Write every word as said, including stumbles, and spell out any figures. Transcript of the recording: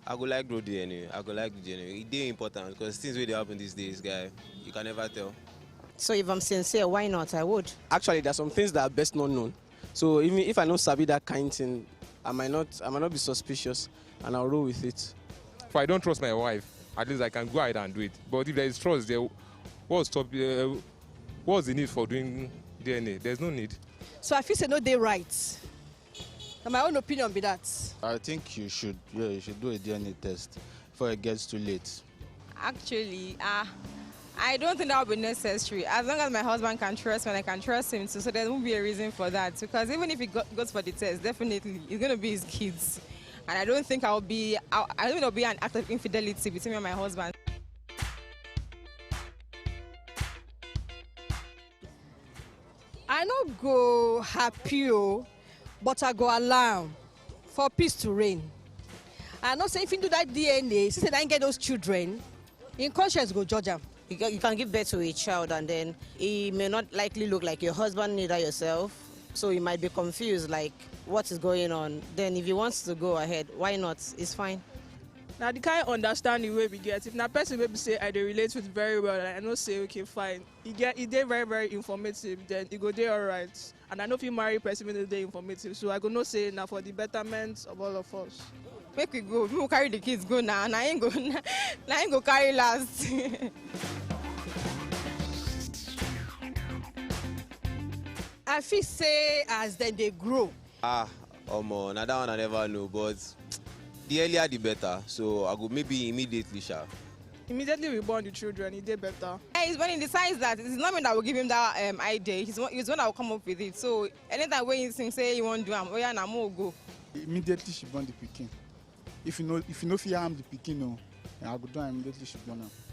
I go like do D N A. I go like do D N A. E dey important because things wey dey happen these days, guy, you can never tell. So if I'm sincere, why not? I would. Actually, there are some things that are best not known. So even if I no sabi that kind thing, I might not, I might not be suspicious, and I'll roll with it. If I don't trust my wife, at least I can go ahead and do it. But if there is trust there, what's stop? Uh, what's the need for doing D N A? There's no need. So I feel say no dey right. Na my own opinion be that. I think you should, yeah, you should do a D N A test before it gets too late. Actually, ah, I don't think that would be necessary. As long as my husband can trust me and I can trust him too, so there won't be a reason for that. Because even if he go- goes for the test, definitely it's going to be his kids, and I don't think I'll be. I, I don't think there'll be an act of infidelity between me and my husband. I no go happy o, but I go allow for peace to reign. I know say if you do that D N A, see say na him get those children, him conscience go judge am. You can, you can give birth to a child and then he may not likely look like your husband, neither yourself. So you might be confused, like, what is going on? Then if he wants to go ahead, why not? It's fine. Na the kind understanding wey we get, if na person wey be say I dey relate with very well, and I know say, okay, fine, e get, e dey very, very informative, then e go dey alright. And I no fit marry person wey no dey informative, so I go know say na for the betterment of all of us. Make we go. Make we carry the kids go now. Na him go. Na him go carry last. I feel say as dem dey grow, Ah, omo, na that one I never know, but the earlier the better. So I go maybe immediately, sha. Immediately we born the children, e dey better. Eh, it's when he decides that it's not me that will give him that um, idea. He's one, he's one that will come up with it. So anytime when he thinks say he won't do am, oh yeah, na mo go. Immediately she born the pikin. If you know, if you know, if you harm the pikin, no, I go do am immediately she born am.